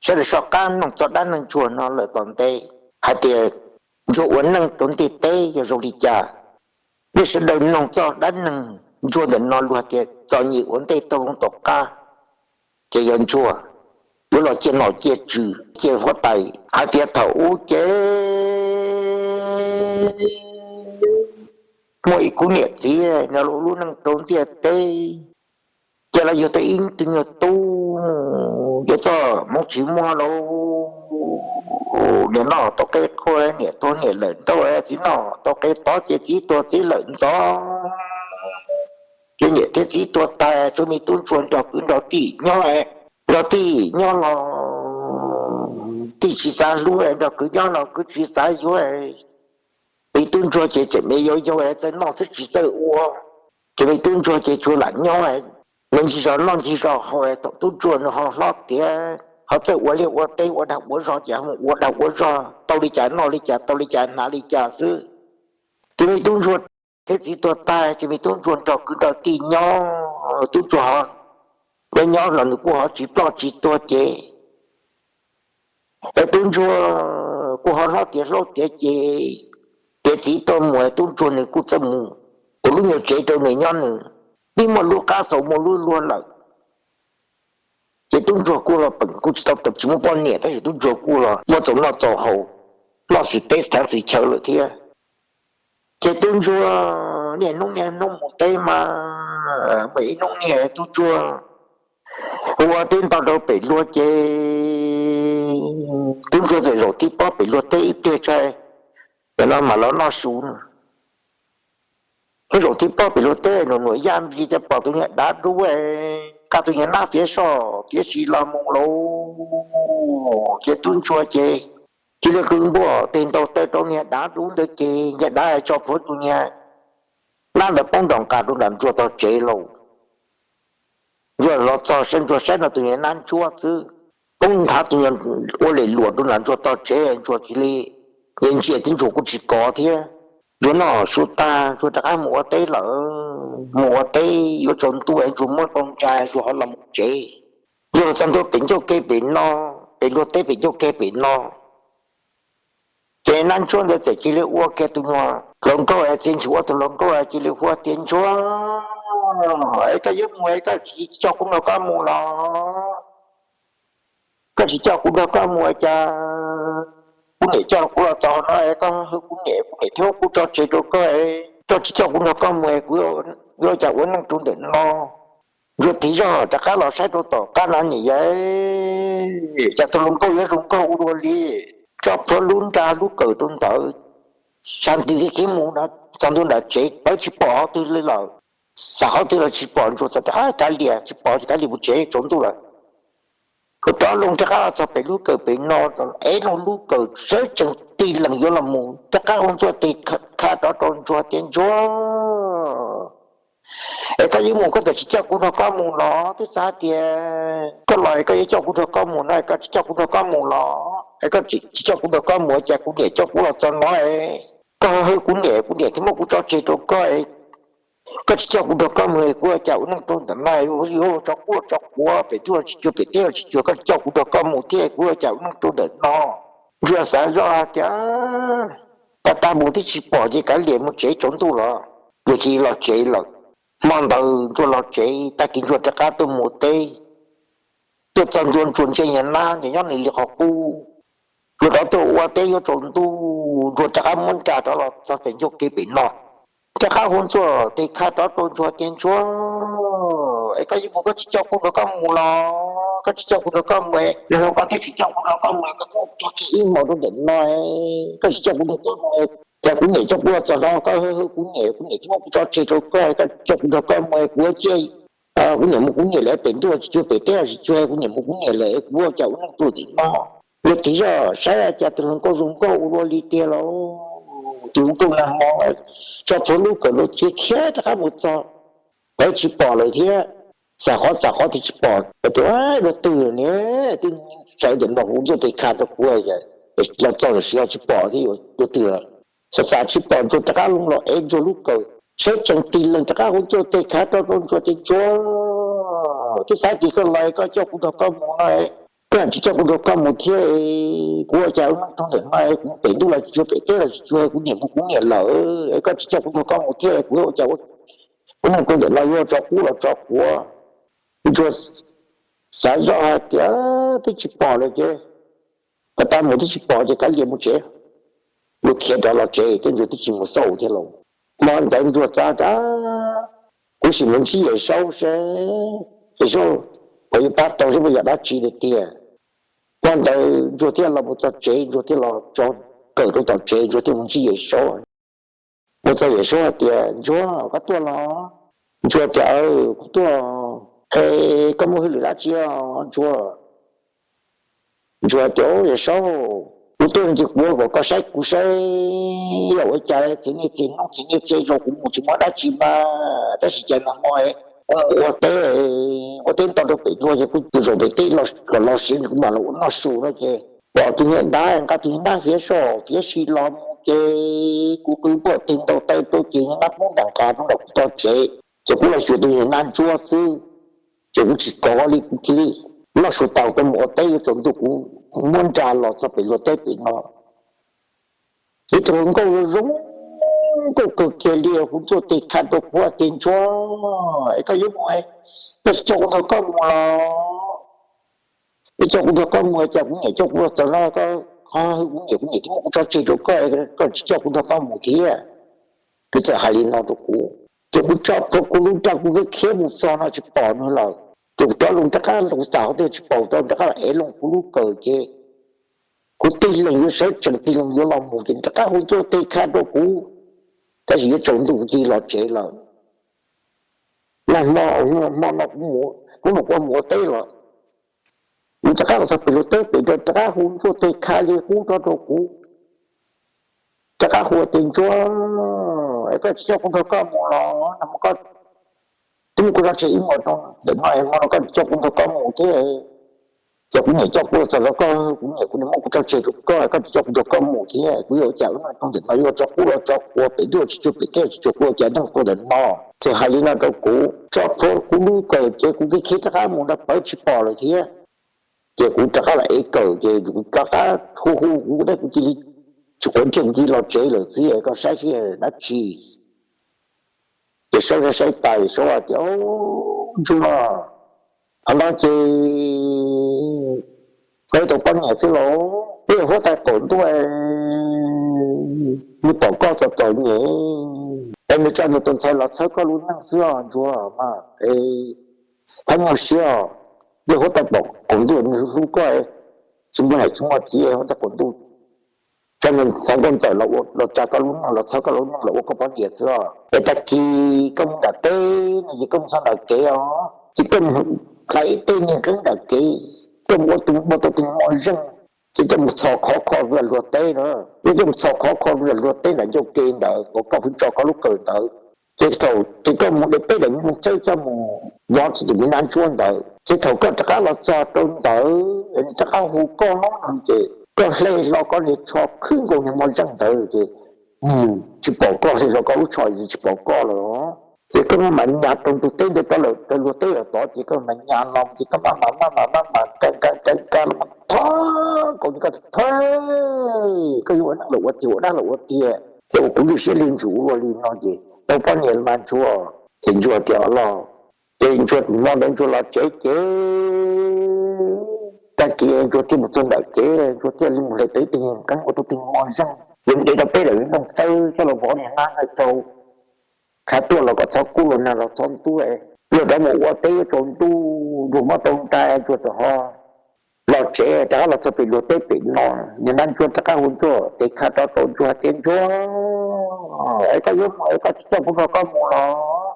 sawv daws soj qab mloog txog dab neeg ntsuag no lawm tom ntej hais tias ntsuag ua neej rau ntiaj teb yog zoo li cas. Nej sawv daws mloog txog dab neeg ntsuag ntawm no luag tias txom nyem ua ntej taug loo tom qab, ces yog ntsuag yuav los ciaj nom ciaj tswv ciaj huab tais hais tias thaum ub ces muaj ib khub niam txiv nyob lub neej rau ntiaj teb, ces los yug tau ib tug nyuag tub, ces txoj hmoov tsis muaj lauj, niam noj tau qe qhua, niam tuag niam lawm nrauj, txiv noj tau qe tov ces txiv tuag txiv lawm ntxov. Ces niam thiab txiv tuag tag, tsuas me tub ntsuag nrog kwv nrog tij nyob, nrog tij nyob los tij tsis xav hlub, nrog kwv nyob los kwv tsis xav yuav. Me tub ntsuag ces tseem me yau yau txawj noj xwb tsis txawj ua, ces me tub ntsuag ces tsuas lam nyob, nws ncig zos noj ncig zos haus, thaum tub ntsuag nws ho hlob tiav ho txawj ua liaj ua teb ua dag ua zog ces ho mus ua dag ua zog, tau li cas noj li cas, tau li cas hnav li cas xwb. Ces me tub ntsuag thiab txiv tuag tag ces me tub ntsuag nrog kwv nrog tij nyob, tub ntsuag nyob nyob los nws kuj ho tsis ploj tsis tuag ces es tub ntsuag kuj ho hlob tiav hlob tiav ces tiav txiv tuaj mus, tub ntsuag nws kuj txawj mus ua lub nyuag tsev rau nws nyob, nws twb muaj lub qab xaus muaj lub luag lawm. Ces tub ntsuag kuj los peem kuj tsis tau, tsis muaj poj niam tab sis tub ntsuag kuj los muaj txaus noj txaus haus, noj xwm teb xwm chaw lawm thiab. Ces tub ntsuag niaj hnub niaj hnub mus teb mas muaj ib hnub niag tub ntsuag ua teb nto rau pem luag ces tub ntsuag txawm zaum tib pob pem luag teb ib pliag tso, no mas los noj su no. Zaum tib pob pem luag teb, nws nuam yaj nplig ces pom tus niag dav dub, qab tus niag nab fiav soj fiav si los mus lauj. Ces tub ntsuag ces cia li qw npuaj tes ntaus taw rau niag dav dub ntawd ces niag dav tso plhuav tus niag nab ntawd poob nrom nqaj rau nram ntsuag tog tsev lauj. Ntsuag los txog saib, ntsuag saib no tus niag nab ntsuab xwb, poob nthav tus niag ua lem luam rau nram ntsuag tog tsev, ntsuag cia li ntsia tib ntsuag kuj tsis kov thiab. Ntsuag noj su tag ntsuag rov qab mus ua teb lawm, mus ua teb yuav tsaus ntuj ntsuag muab tau ntsa ntsuag ho los mus tsev. Ntsuag los txog ntua pem ncauj ke pem no, pem luag teb pem ncauj ke pem no, ces nab ntsuab ntawd txawm cia li ua kiag tus nyuag hluas nkauj es txiv ntsis ua tus hluas nkauj cia li hu tias, Ntsuag, es koj yuav mus es koj tsis coj kuv nrog koj mus los? Koj tsis coj kuv nrog koj mus cas kuv niam coj kuv los txog no es koj hwj kuv niam, kuv niam thiaj muab kuv tso tseg rau koj, koj tsis coj kuv nrog koj mus es kuv yuav ua cas ua neej rau ntawm no? Ntsuag tig zog rov qab los saib rau tom qab no, niam yawg, cas tus hluas nkauj yuav zoo nkauj ua luaj li, tso plhuav lub nra lub kawm rau ntawd, sab ntws li khiav mus txog ntua nram tsev pawv tsis pom qhov twg li lawm. Xav qhov twg los tsis pom, ntsuag txawm tias, Kav liam, tsis pom ces kav liam mus tsev, tsaus ntuj lawm. Ua rov loo rov qab los txog pem lub kawm pem no, ev loo lub kawm sawv tsees tig lees yuav los mus, rov qab hu ntsuag tes kha rov rau ntsuag tias, Ntsuag, es koj yuav mus koj txawm tsis coj kuv nrog koj mus los? Twb xav tias koj los es koj yuav coj kuv nrog koj mus no es koj tsis coj kuv nrog koj mus los? Es koj tsis coj kuv nrog koj mus cas kuv niam coj kuv los txog no es koj hwj kuv niam, kuv niam thiaj muab kuv tso tseg rau koj. Koj tsis coj kuv nrog koj mus es kuv ua cas ua neej rau ntawm no? Yuav tso quaj tso quav, pem teb los tsis cuag, pem teb los tsis cuag, koj tsis coj kuv nrog koj mus thiab kuv ua cas ua neej rau ntawm no? Ntsuag xav zoj hais tias, Tag tag mus twb tsis pom ces kav liam mus tsev, tsaus ntuj los. Ntsuag cia li los tsev lawm. Hmo ntawd ntsuag los tsev, tag kis ntsuag rov qab tuaj mus teb. Tuaj txog ntua ntsuag ntsia niag nab ces nyob nws li qhov qub. Ntsuag rov tuaj ua teb yuav tsaus ntuj, ntsuag rov qab muab nra rov los txog pem ncauj ke pem no, rov qab hu ntsuag tes kha rov rau ntsuag tias, Ntsuag, es koj yuav mus koj tsis coj kuv nrog koj mus los? Koj tsis coj kuv nrog koj mus, nag hmo koj twb tsis coj kuv nrog koj mus, koj twb tso tseg ib hmos rau ntawm no, koj tsis coj kuv nrog koj mus, cas kuv niam coj kuv los txog no koj hwj kuv niam, kuv niam thiaj muab kuv tso tseg rau koj, koj tsis coj kuv nrog koj mus kuv ua ciaj, kuv niam mus kuv niam lawm, pem ntuj tsis cuag pem teb los tsis cuag, kuv niam mus kuv niam lawm kuv ua cas ua neej rau tim no. Ntsuag tig zoj saib cas tus hluas nkauj zoo nkauj ua luaj li tiag lauj. Tus hluas nkauj nag hmo tso plhuav lub kawm rau tsev khiav rov qab mus txog, pawv tsis pom lawm thiab. Xav qhov xav qhov twb tsis pom, tias, Luag twg ne? Twb sawv ntawm no hu ntsuag tes kha rau kuv, los txog tam sim no tsis pom thiab, luag twg? Xav xav tsis pom ntsuag rov qab loo los ev ntsuag lub kawm, sawv tsees tig lees rov qab hu ntsuag tes kha rau rau ntsuag tias, Ntsuag, twb xav tias koj los koj coj kuv nrog koj mus no, Koj tsis coj kuv nrog koj mus thiab, kuv ua cas ua neej rau ntawm no, kuv pem ntuj los tsis cuag, pem teb los tsis cuag, kuv niam mus kuv niam lawm, es koj tsis coj kuv nrog koj mus thiab, kuv ua cas ua neej rau ntawm no yuav tso qub los tso quav. Ntsuag xav zoj hais tias twb tsis pom lawm ces, pab tab mus twb tsis pom ces kav liam mus tsev. Ntsuag khiav rov los tsev, tej ntsuag twb tsis mus xauj thiab los. Hmo ntawd ntsuag xav tias kuv sim mus ntsib Yawm Saub seb, Yawm Saub puas yuav pab tau, seb puas yog dab tsi tiag. Hmo ntawd ntsuag thiaj los mus txog tsev, ntsuag thiaj los tso kawm rau tom tsev, ntsuag thiaj mus ntsib Yawm Saub. Mus txog Yawm Saub hais tias, Ntsuag, koj tuaj los? Ntsuag tias, Kuv tuaj. Es koj muaj hauj lwm dab tsi os ntsuag? Ntsuag tias, Yawm Saub, kuv tuaj no ces kuv ua kom koj saib kuv saib yog ua cas txiv niaj txiv hnub txiv niaj txiv zaus kuv mus tsis muaj dab tsi mas, tab sis cas nag hmo kuv mus ua teb, ua teb nto rau pem ntsuag ces kuv tus zaum pem teb kom los siav kuv mam los ua noj su no ces pom tus niag dab nqa tus niag nab fiav soj fiav si los mus ces kuv qw npuaj tig ntaus taw rau ces niag nab poob nram nqaj rau nram kuv tog tsev ces kuv los xyuas tus niag nab ntsuab xwb. Ces kuv tsis kov li, kuv cia li noj su tas rau mus ua teb, yuav tsaus ntuj kuv muab nra los txog pem luag teb pem no. Ib tug hluas nkauj zoo nkauj kawg kiag li hu ntuj tes kha rau kuv tias, Ntsuag, es koj yuav mus, koj tsis coj kuv nrog koj mus los? Koj coj kuv nrog koj mus cas kuv niam coj kuv los txog no, koj qhov hwj kuv niam, kuv niam twb muab kuv tso tseg rau koj, koj tsis coj kuv nrog koj mus thiab. Nws txawm hais li no rau kuv ces kuv tso plhuav kuv lub raj kuv khiav khiav mus txog no tsis pom nws lawm. Ces kuv rov los rov qab, kuv xav hauv tias tsis pom, rov rov qab los ev loo kuv lub kawm ces kuv tig leeg yuav sawv tsees tig leeg yuav los mus ces rov qab hu ntuj tes kha rau kuv, tab sis yuav tsaus ntuj kuv cia li los tsev lawm. Nag hmo, hmo no kuv mus, kuv mus ua teb los, kuv rov qab los txog pem luag teb pem rau rov qab hu ntuj tes kha li qub rau rau kuv, rov qab hu tias, Ntsuag, es koj tsis coj kuv nrog koj mus los? Nag hmo koj twb muab kuv tso tseg ib hmos rau ntawm no, hmo no koj tsis coj kuv nrog koj mus thiab. Ces kuv niam coj kuv los txog rau koj, kuv niam kuv niam muab kuv tso tseg rau koj, koj tsis coj kuv nrog koj mus thiab, kuv yuav ua cas ua neej rau ntawm no yuav tso qub los tso quav, pem ntuj tsis cuag pem teb tsis cuag, kuv ua cas neej rau ntawm no. Ces hais li no rau kuv, tso plhuav kuv lub kawm ces kuv khiav khiav rov qab mus nrad pawv tsis pom lawm thiab. Ces kuv rov qab los ev kawm ces kuv rov qab hu hu kuv tab kuv cia li tsis quav ntsej, kuv cia li los tsev lawm xwb, koj saib seb dab tsi. Ces Saub saib saib tas Saub tias, Ntsuag, qhov no ces koj tau poj niam xwb los? Peb yog huab tais qaum ntuj, nws pom koj txom txom nyem es nws tso nws tus ntxhais los txhawb koj lub neej xwb os Ntsuag mas. Thab nyuaj siab os, yog huab tais qaum ntuj nws hlub koj, tsis muaj niam tsis muaj txiv, huab tais qaum ntuj tso nws ntxhais nkauj ntxawm los tsa koj lub neej, los txhawb koj lub neej, los ua koj poj niam xwb os. Es tag kis koj mus nram teb no ces koj mus txog nram kev os, ces koj mus hlais ib teg niag nqeeb nram kev, koj mus ua tus ua tau tus mos zeej, ces koj mus txhos khov kho rau luag teb na, ces koj mus txhos khov kho rau luag teb nram ncauj ke ntawd kom koj pheej tso koj lub kawm ntawd. Ces thaum ces koj mus de peb daim me txawb coj mus vov tsis tus me nab ntsuab ntawd, ces thaum koj rov qab los txog rau ntawd, nws rov qab hu koj no ces koj hle hlo koj niag tsho khwb nkaus niag mos zeej ntawd ces tsis pom koj, hle hlo koj lub tsho tsis pom koj lawm. Ces koj maj mam nyas rau ntug teb ntawd rau lawm, rau luag teb lawm tod ces koj mam nyas los ces koj maj mam maj mam maj mam ka ka ka ka los thov kom koj thov, koj yuav ua neej los ua tiag, ua dab los ua tiag, ces ua kuv lub siab li ntsuav ua li no ces tau poj niam mas Ntsuag. Ces Ntsuag tias los, ces Ntsuag hmo ntawd Ntsuag los tsev ces tag kis Ntsuag thiaj mus txog nram kev, Ntsuag thiaj li mus hle tau ib teg nqeeb ua tau tus mos zeej, ces de tau peb daim me txawb coj los vov niag nab ntawd rau, khav tuaj los kom txhob kub, los nag los txhob ntub, Ntsuag rov mus ua teb yuav tsaus ntuj, Ntsuag mob tau nra, Ntsuag txawm ho los tsev, rov qab los txog pem luag teb pem no, niag nab ntsuab rov qab hu Ntsuag tes kha rov rau Ntsuag hais tias, Ntsuag, es koj yuav mus es koj tsis coj kuv nrog koj mus los?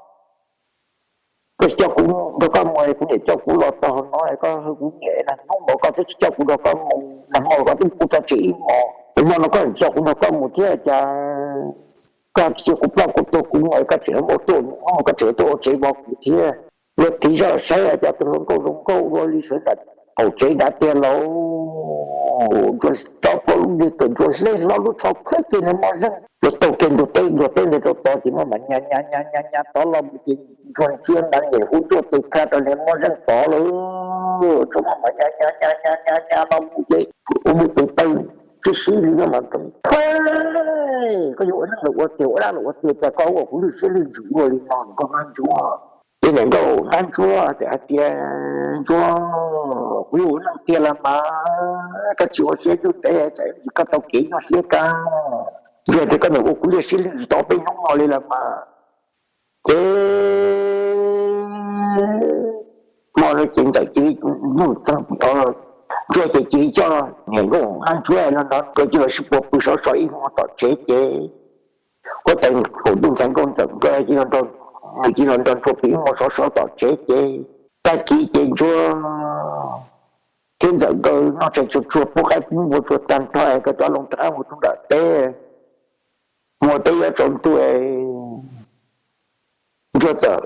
Koj tsis coj kuv nrog koj mus es kuv niam coj kuv los txog no es koj hwj kuv niam, nag hnub ntawd koj twb tsis coj kuv nrog koj mus, nag hmo koj twb muab kuv tso tseg ib hmos, es hmo no koj tsis coj kuv nrog koj mus thiab cas koj tsis cia kuv ploj kuv tuag kuv mus es koj tseem ua tuaj, koj tseem tuaj ua tsev vov kuv thiab. Luag tiv zoj saib cas tus hluas nkauj zoo nkauj ua li sawv nram qaum tsev nrad tiag lauj. Ntsuag rov plhuav lub niag kawm, Ntsuag hle hlo lub tsho khwb kiag niag mos zeej, Ntsuag taug kiag ntug teb, ntug teb ntawd rau tod ces maj mam nyas nyas nyas nyas nyas tod los mus ces Ntsuag ntsia nrad nyem hu Ntsuag tes kha rau niag mos zeej tod lawm. Tsuas muab mas nyab nyab nyab nyab nyab nyab los mus ces ua mus tes taw sib sib li no mas, Koj yuav ua neej los ua tiag, ua dab los ua tiag, cas koj ua kuv lwj siab lwj ntsws ua li no, koj Hnab Ntsuab. Ces niam nkauj Hnab Ntsuab txawm hais tias, Ntsuab, kuv yuav ua neej tiag los mas, koj tsis ua siab ntuj ntev tsam ib ntsis koj tau kev nyuaj siab kawg. Ntsuab tias, Koj niam ua kuv lwj siab lwj ntsws tau peb hnub no li los mas. Ces hmo no ces Ntxawm cia li mus txog, Ntsuab ces cia li coj niam nkauj Hnab Ntsuab no nrog nkawd cia li sib puag pw sov so ib hmo tom tsev ces, ua cas kaum ntuj ntxhais nkauj Ntxawm nkawd cia li, nws cia li los nrog Ntsuab pw ib hmo sov so tom tsev ces, tag kis ces Ntsuab thiab Ntxawm nkawd noj tshais tsuag tsuag pub qaib pub npua tsuag tag nrho, nkawd rov loo rov qab mus rau nram teb. Mus teb yuav tsaus ntuj, Ntsuab txawm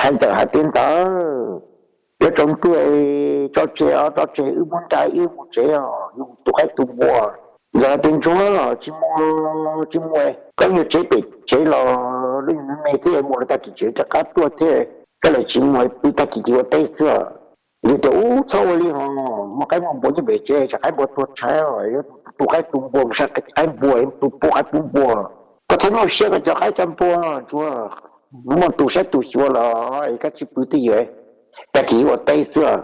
hais Ntxawm hais tias, Ntxawm, yuav tsaus ntuj, tso tseg os, tso tseg, wb muab nra wb mus tsev os, yuav mus tu qaib tu npua. Ntxawm hais tias, Ntsuab, tsis mus, tsis mus, koj niag tsev pem tsev los lub me me thiab, mus los tag kis tseem rov qab tuaj thiab, koj lam tsis mus, pw tag kis ces ua teb xwb. Ntsuab tias, Ub, txhob ua li hos, muaj qaib muaj npua nyob pem tsev, tsam qaib npua tuag tshaib, yuav tu qaib tu npua, mus saib qaib npua, yuav tu pub qaib pub npua. Koj txhob nyuaj siab, koj cov qaib cov npua, Ntsuab, muaj tus saib tus xyuas los es koj tsis pw twj ywm, tag kis ua teb xwb.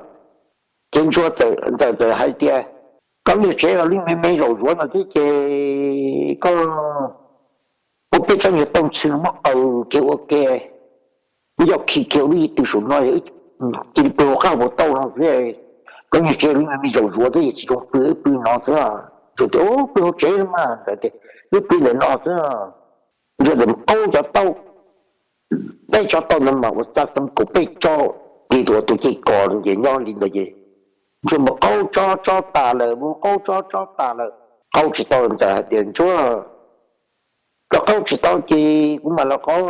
Ces Ntsuab, Ntxawm txawm hais tias, Koj niag tsev los lub me me zaum zuav no thiab ces koj ua peb tsob niag taub ntxhw muab qaws kiag ua ke, wb coj khi kiag lub yim twm saum no, cia li pw hauv qab hauv paus tauj no xwb. Koj niag tsev lub me me zaum zuav thiab, yeej tsis zoo pw, wb pw no xwb. Ntsuab tias, Ub, pw hauv tsev mas. Ntxawm tias, Wb pw ntawm no xwb. Ntsuab txawm mus qaub cov taub, peb tsob taub ntawd mas ua txaj xeeb kaum peb tsob, ces tus ua tus ceg kos ces nyob li ntawd ces Ntsuab mus qaub tsob tsob tas lawm, mus qaub tsob tsob tas lawm, qaub tsis tau. Ntxawm hais tias, Ntsuab, koj qaub tsis tau ces kuv mam los qaub.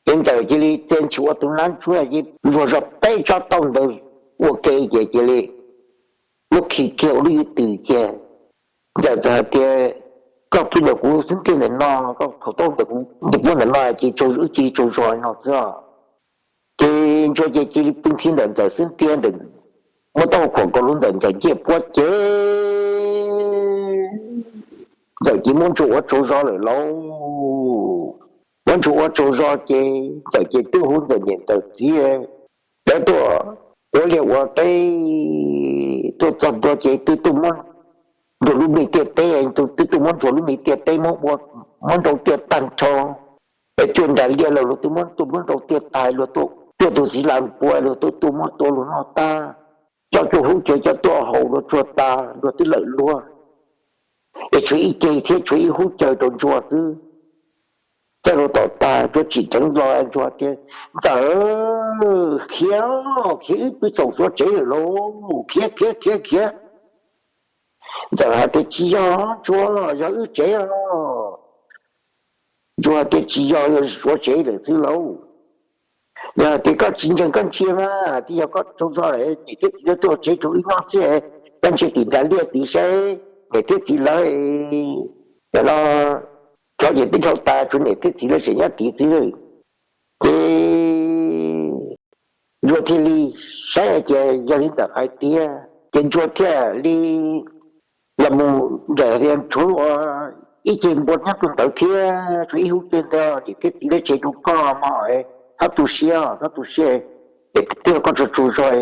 Ces Ntxawm cia li txia ntshis ua tus nab ntsuab ces zuag zog peb tsob taub ntawd ua ke ces cia li muab khi kiag ua lub yim twm kiag. Ntxawm txawm hais tias, Koj pw ntawm kuv xub ntiag ntawm no, koj khaum taub ntawm kuv puab ntawm no ces wb cia li tsaug zog no xwb. Ces Ntsuab ces cia li pw nthi ntawm Ntxawm xub ntiag ntawm, muab taub hau khuam nkaus lub ntawm Ntxawm ncej puab ces Ntxawm ces muab Ntsuab ua tsaug zog lawm lauj. Muab Ntsuab ua tsaug zog ces Ntxawm ces twb hu Ntxawm niam Ntxawm txiv lawv tuaj ua liaj ua teb, tuaj txog ntua ces twb tuaj muab Ntsuab lub me tiaj teb, twb tuaj muab Ntsuab lub me tiaj teb muab ua, muab nrau tiaj tag nrho. Es cuaj nram liaj los luag twb muab tuaj muab nrau tiaj tas, luag tuaj cuaj tus txiv las npua luag twb tuaj muab tua luag noj tag, coj cuaj hub cawv coj tuaj haus luag tsuag tas luag twb lawm luag. Es tshuav ib ceg thiab tshuav ib hub cawv rau Ntsuab xwb. Txawj rau tom tag Ntsuab tsim dheev los Ntsuab tias, Ntxawm, khiav, khiav, wb pw txhaum Suav tsev lawm lauj, khiav khiav khiav khiav. Ntxawm hais tias, Tsis yog, Ntsuab, yog wb tsev os. Ntsuab tias, Tsis yog, yog Suav tsev lawm xwb lauj. Yog tias koj tsis ntseeg koj ntsia mas twb yog koj tsaug zog lawm, niam thiab txiv lawv tuaj ua tsev rau wb nyob xwb, koj ntsia tim nram liaj tid saib niam thiab txiv lawv, no, cov ces twb dhau tas, tshuav niam thiab txiv lawv tseem nyob tid xwb. Ces Ntsuab thiaj li saib hais tias yog li Ntxawm hais tiag, ces Ntsuab thiaj li los mus nraim tias, Tshuav ib ceg npua nyob rau ntawd thiab, tshuav ib hub cawv ntawd, niam thiab txiv lawv tseg rau koj mog, txhob tu siab, txhob tu siab, niam thiab koj tsaug tsaug zog,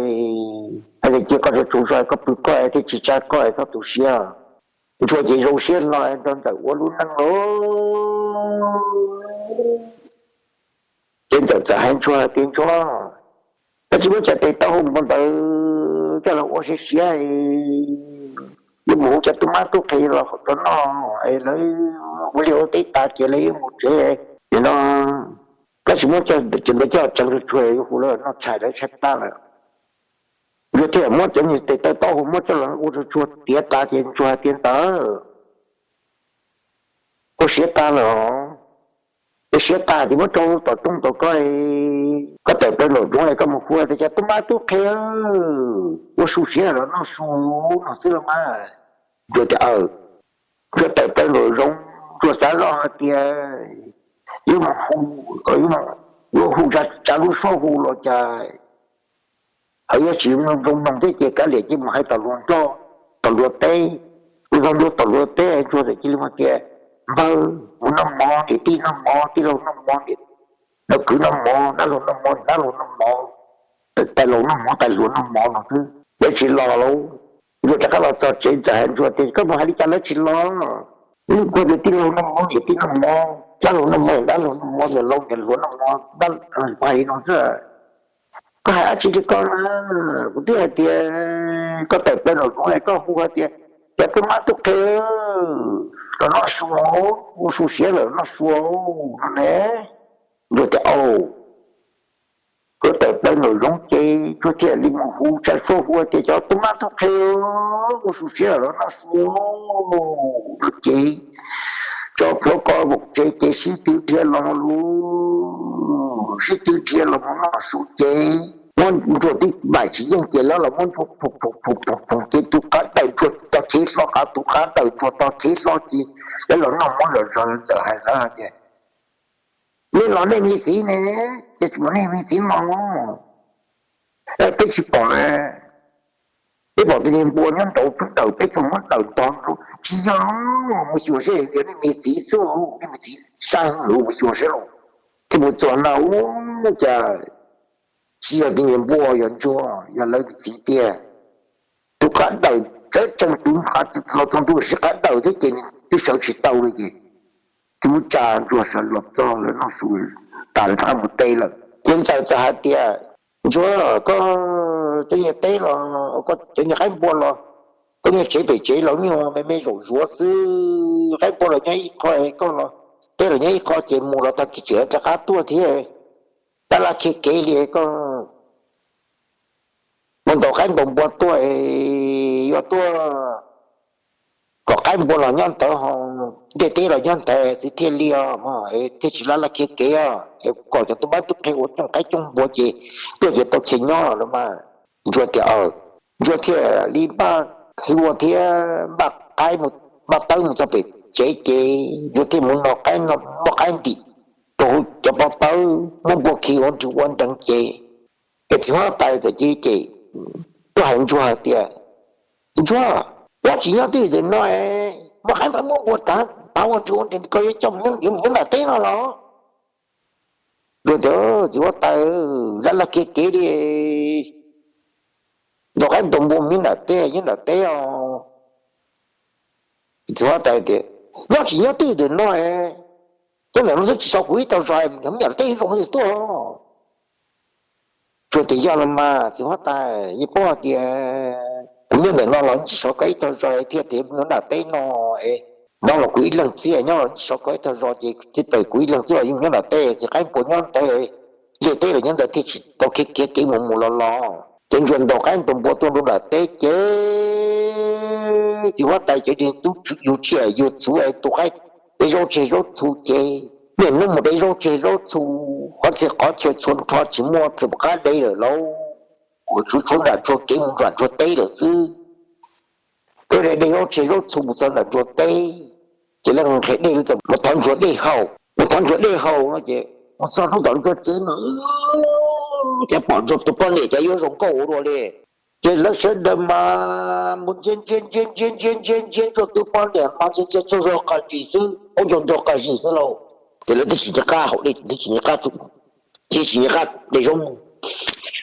hais tias cia koj tsaug tsaug zog, koj pw koj thiaj tsis tsa koj, txhob tu siab. Ntsuab ces zoo siab hlo nrog Ntxawm ua lub neej lauj. Ces Ntxawm txawm hais Ntsuab tias, Ntsuab, koj tsis muab cov tes taub hau npua ntawd coj los ua siav siav, yuav mus hu cov tub mab tub qhe los rau noj, lawv ua liaj ua teb tas ces lawv yuav mus tsev. Nim no koj tsis muab cov ntawd coj tseev tsuag tsuag yuav hu lawv noj tshais, lawv tshaib plab lawm. Ntsuab thiaj muab cov niag tes taw taub hau muab coj los ua tsuag tsuag tiav tas ces Ntsuab hais tias, Ntxawm, koj siav tas lawm, koj siav tas ces muab rau tom roob tom koj, koj tawm plaws nraum zoov es koj mus hu tias, Cov tub mab tub qhe, ua su siav los noj su no xwb los mas. Ntsuab tias, Ntsuab tawm plaws nraum zoov, Ntsuab xav zoj hais tias yuav mus hu, yuav hu tsa lub suab hu los cas Yog tsis zoo mloog thiab ces kav liam ces mus hais tom luag nroj, tom luag teb. Ua txog ntua tom luag teb Ntsuag txawm cia li hais tias, npawg, kuv noj mov, niam tij noj mov, tij laug noj mov, niam, kwv noj mov, dab laug noj mov, dab laug noj mov, tais laus noj mov, tais hluas noj mov no xwb, lawv tsis los lauj. Ntsuag rov qab los txog tsev txawm hais Ntsuag tias, koj mus hais li cas lawv tsis los? Kuv tias tij laug noj mov, niam tij noj mov, dab laug noj mov, dab laug noj mov, niam laus niam hluas noj mov, dab, kuv hais li no xwb. Koj hais dab tsi rau koj na? Kuv twb hais tias koj tawm plaws nraum zoov es koj hu hais tias, cov tub mab tub qhe los noj su, ua su siav lawm noj su no ne. Ntsuag tias, au. Ntsuag tawm plaws nraum zoov ces Ntsuag thiaj li mus hu tsa suab hu tias, cov tub mab tub qhe, ua su siav lawm los noj su. No ces tso plhuav ko mus tsev ces sib tw dhia los lus, sib tw dhia los mus noj su ces muab Ntsuag tib npaim tsis yeej ces lawv los muab Ntsuag phoom phoom phoom ces tus qab dawm Ntsuag tog chev hlo, qab tus qab dawm Ntsuag tog chev hlo ces lawv los noj mov zom zaws txawm hais lawv tias, nej los nej me txiv ne, ces tsis pom nej me txiv no, peb tsis pom. Peb pom tus niag npua nyob nraud peb dawm, peb pheej muab dawm ntog rau. Tsis yog, mus xyuas seb, yog nej me txiv xwb, nej me txiv saib lus mus xyuas seb los. Thiaj mus txog na, ua cas tsis yog tus niag npua, yog Ntsuag, yog lawv txiv tiag. Tus qab dawm tseem ceeb, tus nqa los txog ntua sib qab dawm thiab ces nws twb sawv tsis tau li ces twb muab tsa Ntsuag sawv los txog lawv noj su tas lawv rov qab mus teb lawm. Ces Ntxawm txawm hais tias, Ntsuag, koj cov niag teb los, koj cov niag qaib npua los, koj niag tsev pem tsev los nyuag me me zaum zuav xwb, qaib npua los nyob ib qho, koj los teb los nyob ib qho ces mus los tag kis tseem rov qab tuaj thiab. Tab laj khiav kev li koj mus ntaus qaib ntaus npua tuaj, yuav tuaj kom qaib npua los nyob ntawd ho ntiaj teb los nyob ntawd xwb thiaj li os, thiaj tsis laj laj khiav kev os, es kom cov tub mab tub qhe ua coob qaib coob npua ces tuaj ces tau chaw nyob los mas. Ntsuag tias, Ntsuag thiaj li npaj hlua thiab npaj qaib, npaj tawb mus txog pem tsev ces Ntsuag thiaj mus no qaib, muab qaib ntim rau cov pob tawb, muab npua khi ua nrws ua nrees ces, es txiv huab tais txawm cia li cem, tuaj hais Ntsuag hais tias, Ntsuag, nyob tsis nyob twj ywm ntawm no es muab qaib npaj muab npua tav ua nrws ua nrees koj yuav coj mus nyob nram teb no los? Ntsuag tias, Txiv huab tais, laj laj kiag kev li, ntaus qaib ntaus npua nyob nram teb, nyob nram teb os. Txiv huab tais tias, Nyob tsis nyob twj ywm ntawm no, nyob ntawm no xwb tsis so kuv ib tog zog, nyob nram teb zoo li tuaj. Ntsuag tias, Yog los mas txiv huab tais, yeej paub hais tias kuv nyob ntawm no los tsis so koj ib tog zog thiaj tias nyob nram teb no, nyob los kuv ib leeg xwb, nyob los tsis so koj ib tog zog ces thiaj tawm kuv ib leeg xwb los yeej nyob nram teb ces qaib npua nyob ntawd, ntiaj teb los nyob ntawd thiaj tsis tau khiav kev mus mus los los. Ces Ntsuag ntaus qaib ntaus npua tuaj nram teb ces txiv huab tais cov niag tub yug tsiaj yug txhu es tu qaib, de zaub tseg zaub txhu ces niaj hnub mus de zaub tseg zaub txhu, qhov txhia qhov chaw txhua nrho tsis muaj tsis pom qab de lawm lauj. Ua tsuv tsuav nram Ntsuag kev mus nram Ntsuag teb lawm xwb. Tuaj de zaub tseg zaub txhu mus txog nram Ntsuag teb, ces leej nqhis dej los mus thov Ntsuag dej haus, mus thov Ntsuag dej haus no ces mus txog rau tom Ntsuag tsev mas cas pom Ntsuag tus poj niam cas yuav zoo nkauj ua luaj li. Ces lawv sawv daws mas mus ntsia ntsia ntsia ntsia ntsia ntsia ntsia Ntsuag tus poj niam mas ntsia ntsia Ntsuag zog qas zis xwb, ua Ntsuag zog qas zis xwb lauj. Ces lawv twb tsis nco qab haus dej, twb tsis nco qab, twb tsis nco qab de zaub,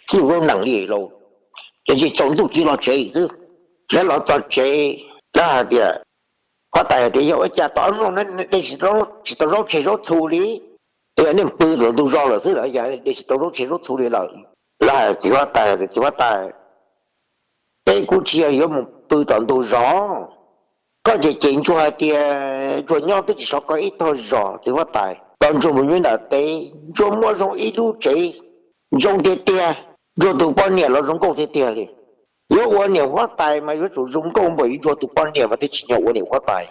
tsuj zaub nees li lauj. Ces tsaus ntuj cia los tsev xwb. Lawv los txog tsev, lawv hais tias, huab tais hais tias, Yog ua cas tom no de tsis tau zaub tseg zaub txhu li? Yog nej pw tom ntug zos lawm xwb los yog de tsis tau zaub tseg zaub txhu li lawm? Lawv hais txiv huab tais, Txiv huab tais, peb kuj tsis yog yuav mus pw tom ntug zos. Koj ces cem Ntsuag hais tias Ntsuag nyob twb tsis so koj ib tog zos, txiv huab tais. Tos Ntsuag mus nyob nram teb, Ntsuag muaj zoo ib lub tsev zoo tiag tiag, Ntsuag tus poj niam los zoo nkauj tiag tiag li. Yuav ua niam huab tais mas yuav tsum zoo nkauj npaum li Ntsuag tus poj niam mas thiaj tsim nyog ua niam huab tais.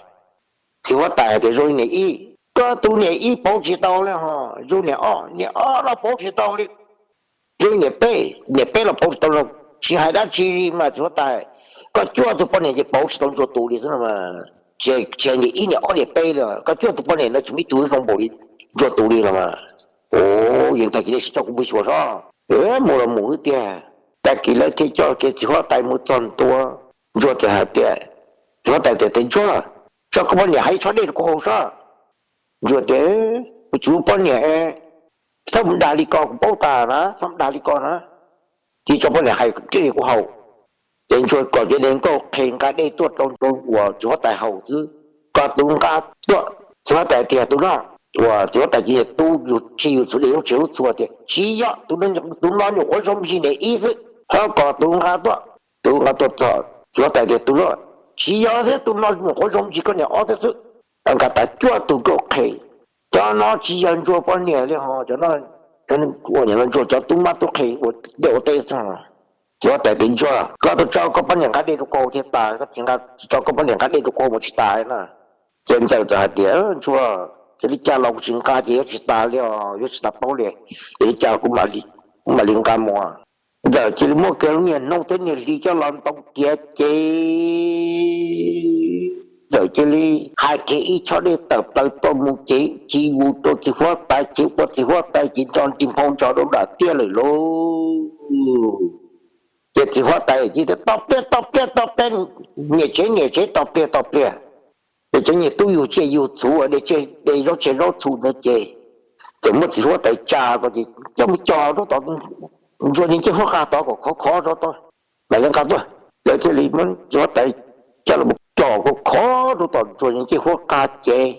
Txiv huab tais hais tias, Zoo li niam ib, koj tus niam ib pauv tsis tau li ho, zoo niam ob, niam ob los pauv tsis tau li. Zoo li niam peb, niam peb los pauv tsis tau li. Tsis hais dab tsi li mas txiv huab tais, koj cuaj tus poj niam ces pauv tsis tau Ntsuag tus li xwb no mas. Tsis hais niam ib niam ob niam peb li, koj cuaj tus poj niam no tsis muaj ib tug zoo npaum li Ntsuag tus li los mas. Ua, yeej tag kis nej sim coj kuv mus xyuas sob. Mus los mus xwb tiag. Tag kis lawv thiaj coj kiag txiv huab tais mus txog ntua. Ntsuag txawm hais tias, txiv huab tais tias, Ntsuag, tso koj poj niam hais tsho dej rau kuv haus soj. Ntsuag tias, Kuv tsis muaj poj niam, txhob mus dag li ko, kuv paub tas na, txhob mus dag li ko na. Cia tso poj niam hais tsho dej kuv haus. Ces Ntsuag kom cov neeg nkauj qhe nqa dej tuaj rau uas txiv huab tais haus xwb. Kom tus nqa tuaj, txiv huab tais tias, Tus no. Uas txiv huab tais ces yog tub yus tseg yus txhuv dej lub tsev lub txhua tias, Tsis yog, tus no nyuam qhuav zoo me ntsis niam ib xwb. Ho kom tus nqa tuaj, tus nqa tuaj txog txiv huab tais tias, Tus no. Tsis yog thiab, tus no nyuam qhuav zoo me ntsis koj niam ob thiab xwb. Nqa tas cuaj tus nkauj qhe, Cov no tsis yog Ntsuag poj niam li ho, cov no, Ntsuag cov tub mab tub qhe ua liaj ua teb xwb. Txiv huab tais tias, Ntsuag, koj twb tso koj poj niam nqa dej rau kuv haus thiaj tas, koj tsis tso koj poj niam nqa dej rau kuv haus mas tsis tas na. Ces Ntxawm txawm hais tias, Ntsuag, txawm li cas los kuv tsis nqa ces yuav tsis tas li os, yuav tsis tas paub li. Txawm li cas kuv mam li nqa mus. Ntxawm cia li muab kiag lub niag hnub thiab niag hli coj los ntoo kiag ces Ntxawm cia li hais kiag ib tsho dej tawm plaws tuaj mus ces ci vus rau txiv huab tais ces ua txiv huab tais ces nrog nrig nphau ntsos rau nram tiaj lawm lauj. Ces txiv huab tais cia li toj pliaj toj pliaj toj pliaj, niam tsev niam tsev toj pliaj toj pliaj. Ces cov niag tub yug tsiaj yug txhu, de zaub tsiaj zaub txhu ntawd ces txawm muab txiv huab tais tsa ko ces coj mus cog rau tom Ntsuag niag ncej huab qa tod kom khov khov rau tod, mam li nqa tuaj. Lawv thiaj li muab txiv huab tais coj los cog khov khov rau tom Ntsuag niag ncej huab qa ces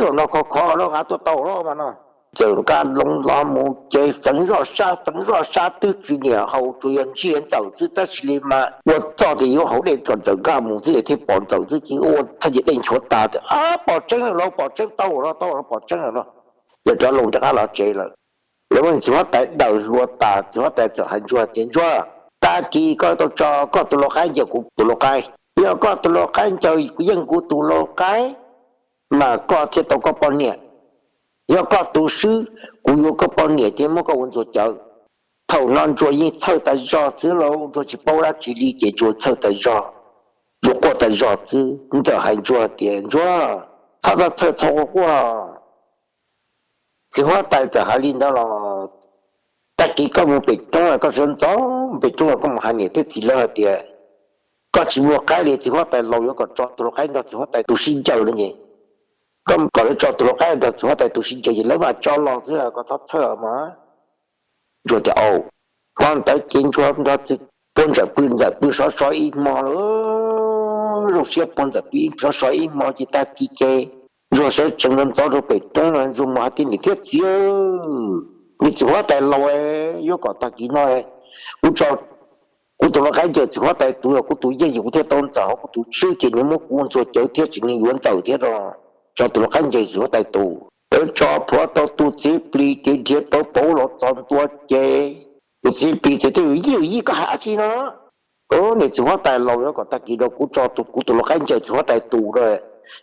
zaum no khov khov los nqa tuaj tau los mas no. Txawm nqa loo los mus ces feev zoj sab feev zoj sab twb tsis niam haus, tsuas yog ntsiag Ntxawm xwb tab sis li mas ua txoj ces yuav haus dej kom Ntxawm nqa mus xwb thiaj pom Ntxawm xwb ces ua txhaj ces dej nchuav tas tias, Ab, pom tseeb lawm lauj, pom tseeb tau lawm, tau lawm, pom tseeb lawm lauj. Ces rov los rov qab los tsev lawm. Lawv muab txiv huab tais daws hlua tas, txiv huab tais txawm hais Ntsuag tias, Ntsuag, tag kis koj tau tso koj tus lau qaib ncaws kuv tus lau qaib. Yog koj tus lau qaib ncaws yeej kuv tus lau qaib, mas koj thiaj tau koj poj niam. Yog koj tus swb, kuv yuav koj poj niam thiab muab koj ua ntxuag cawv. Thaum no Ntsuag yeej txhawj tas zog xwb lauj, Ntsuag tsis paub dab tsi li ces Ntsuag txhawj tas zog. Ntsuag quaj tas zog xwb. Ntxawm hais Ntsuag tias, Ntsuag, txhob txhawj txhob quaj. Txiv huab tais txawm hais li ntawd los, tag kis koj mus pem roob, koj sawv ntxov mus pem roob los koj mus hais niam thiab txiv lawv hais tias koj tsis muaj qaib li, txiv huab tais laus yuav kom tso tus lau qaib nrog txiv huab tais tus sib ncaws no ces koj kom lawv tso tus lau qaib nrog txiv huab tais tus sib ncaws ces lawv mam tso los xwb, koj txhob txhawj mas. Ntsuag tias, Au. Hmo ntawd ces Ntsuag nrog txiv puag Ntxawm pw, Ntxawm pw sov so ib hmo lawm. Zoo siab puag Ntxawm pw sov so ib hmo ces tag kis ces Ntsuag sawv tsees ntxov ntxov rau pem roob no, Ntsuag mus hais tias, Niam thiab txiv, niag txiv huab tais laus yuav kom tag kis no kuv tso kuv tus lau qaib ncaws txiv huab tais tus, kuv tus yeej ces kuv thiaj tau ntxawm, ho kuv tus swb ces nws muab kuv ua ntxuag cawv thiab tsis nws yuav Ntxawm thiab no. Tso tus lau qaib ncaws txiv huab tais tus. Lawv tso plhuav tau tus txiv plis ces nrhiav pauv pauv los txog ntua ces tus txiv plis txawm tias, Yij, yij, koj hais dab tsi no? Niam txiv huab tais laus yuav kom tag kis no kuv tso kuv tus lau qaib ncaws txiv huab tais tus,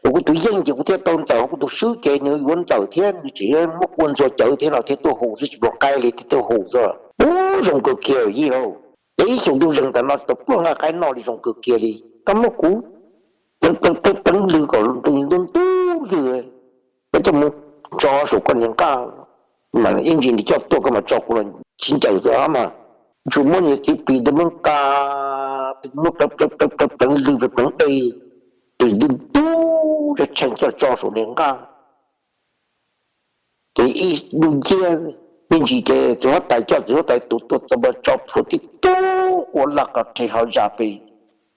kuv tus yeej ces kuv thiaj tau ntxawm, ho kuv tus swb ces nws yuav Ntxawm thiab nws tseem muab kuv ua ntxuag cawv thiab no thiaj tuaj hu xwb, tsis muaj qaib li thiaj tuaj hu xwb. Ub, zoo kawg kiag yij lauj. Ces ib xyoos ntuj zeeg ntawm no tau pluaj nqaij qaib noj li zoo kawg kiag li. Koj muab kuv pleev pleev pleev lwg kom ntub ntub lwg, koj coj mus tso saum koj niag nqaj, mas ib ntsis nws coj tuaj koj mam tso kuv los sib ncaws xwb mas. Ntsuag muab niag txiv plis ntawd muab nqa, muab pleev pleev pleev pleev lwg pleev pleev dej, tus ntub ntub tshee coj tso saum niag nqaj. Ces ib lub nciab, me ntsis ces txiv huab tais coj txiv huab tais tus tuaj txog mas tso plhuav tib tug ua laj qas rhe ho zam pes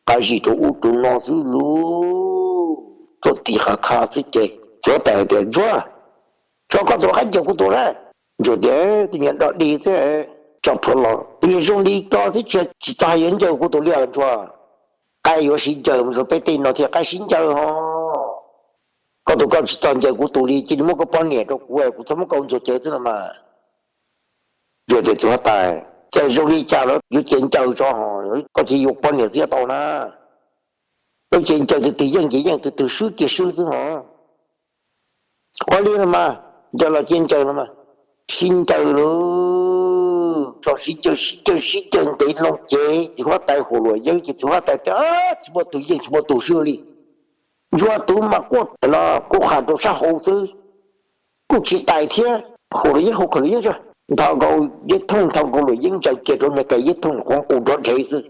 qas zis rau ub rau no xwb lauj, tuaj tis qas kha xwb ces txiv huab tais hais tias, Ntsuag, tso koj tus lau qaib ncaws kuv tus na. Ntsuag tias, Tus niag dog dig xwb, tso plhuav los tus niag zoo li ko xwb tsis txog hais yuav ncaws kuv tus li os Ntsuag. Qaib yuav sib ncaws mus rau peb tej no thiaj qaib sib ncaws ho. Koj tus koj tsis txog ncaws kuv tus li, cia li muab koj poj niam rau kuv, kuv txhob muab koj ua ntxuag cawv xwb no mas. Ntsuag tias, Txiv huab tais, txawm zoo li cas los yuav cia ncaws tso ho, koj cia yuav poj niam xwb tau na. Yuav cia ncaws, tus twg yeej ces yeej, tus twg swb cia swb xwb ho. Ua li no mas, ncaws los cia ncaws no mas. Sib ncaws lauj, tso sib ncaws sib ncaws sib ncaws ntev loo ces txiv huab tais huam luam yeeb ces txiv huab tais tias, Tsis muaj tus yeej tsis muaj tus swb li. Ntsuag tus mas quaj no quaj qha rau sab hauv xwb, kuj tsis tais thiab, huam luam yeeb hu khaws luam yeeb tso. nthos nkaus Yeb Thooj, nthos nkaus Luam Yeeb ntsaws kiag rau niag kas Yeb Thooj quav nqus nrov nrhev xwb.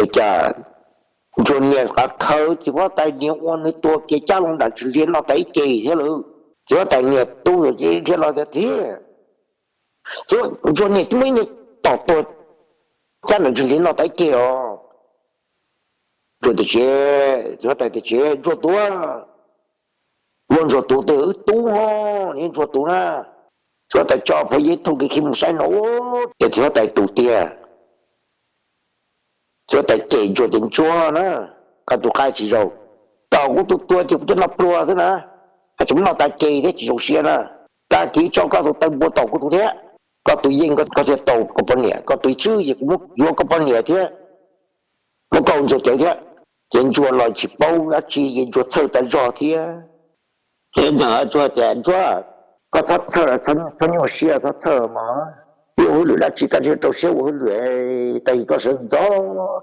Es cas Ntsuag niag qav khaws txiv huab tais niag ua nws tua kiag cab loo nram ntsis hliv no tas ib ce thiab lawm. Txiv huab tais niag tub dhia los tias, Txiv, Ntsuag niag twb muab ib niag tom tua cab nram ntsis hliv no tas ib ce os. Ntsuag tias, Tsis, txiv huab tais tias, Tsis, Ntsuag tuag. Ua Ntsuag tuag twb wb tub ho, niag Ntsuag tuag na. Txiv huab tais tso plhuav Yeb Thooj kev khi mus saib no, ces txiv huab tais tus tiag. Txiv huab tais cem Ntsuag tias, Ntsuag na, koj tus qaib tsis zoo, tom kuv tus tua ces kuv coj noj pluag xwb na, haj tseem muab noj tas ces thiab tsis zoo siab na. Tag kis tso koj tus taw npua tom kuv tus thiab, koj tus yeej koj thiaj tau koj poj niam, koj tus swb ces kuv muab yuav koj poj niam thiab, muab koj ua Ntsuag cawv thiab. Ces Ntsuag los tsis paub dab tsi ces Ntsuag txhawj tas zog thiab. Ces ntawd Ntsuag tias, Ntsuag, koj txhob txhawj, txhob nyuaj siab, txhob txhawj mog. Ua hauj lwm dab tsi koj thiaj rau siab ua hauj lwm, tag kis koj sawv ntxov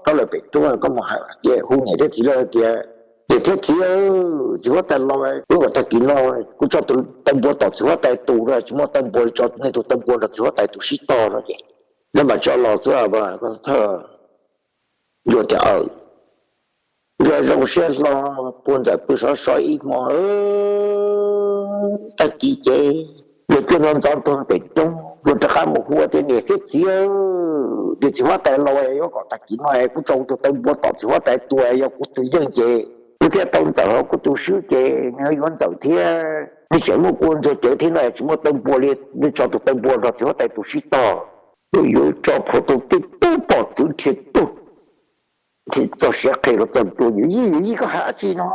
rov lawm pem roob koj mus hais hu niam thiab txiv lawv tias, Niam thiab txiv, txiv huab tais los, wb kom tag kis no kuv tso tus taw npua tom txiv huab tais tus, tsis muaj taw npua li, tso nej tus taw npua nrog txiv huab tais tus sib tog no ces nej mam tso los xwb, koj txhob txhawj. Ntsuag tias, Aws. Ntsuag zoo siab hlo, puag ntxawm pw sov so ib hmo, tag kis ces Ntsuag cuaj ntxov ntxov tuag pem roob, Ntsuag rov qab mus hu tias, Niam thiab txiv, niam txiv huab tais los, yuav kom tag kis no kuv tso kuv tus taw npua tom txiv huab tais tus, yog kuv tus yeej ces kuv thiaj tau Ntxawm ho, kuv tus swb ces nws yuav Ntxawm thiab, nws tseem muab kuv ua Ntsuag cawv thiab no, tsis muaj taw npua li, nws tso tus taw npua nrog txiv huab tais tus sib tog. Yuav tso plhuav tus tib tug pom txwv nrhiav tug, txog siav qhe los txog ntua, Yij, Yij, koj hais dab tsi no?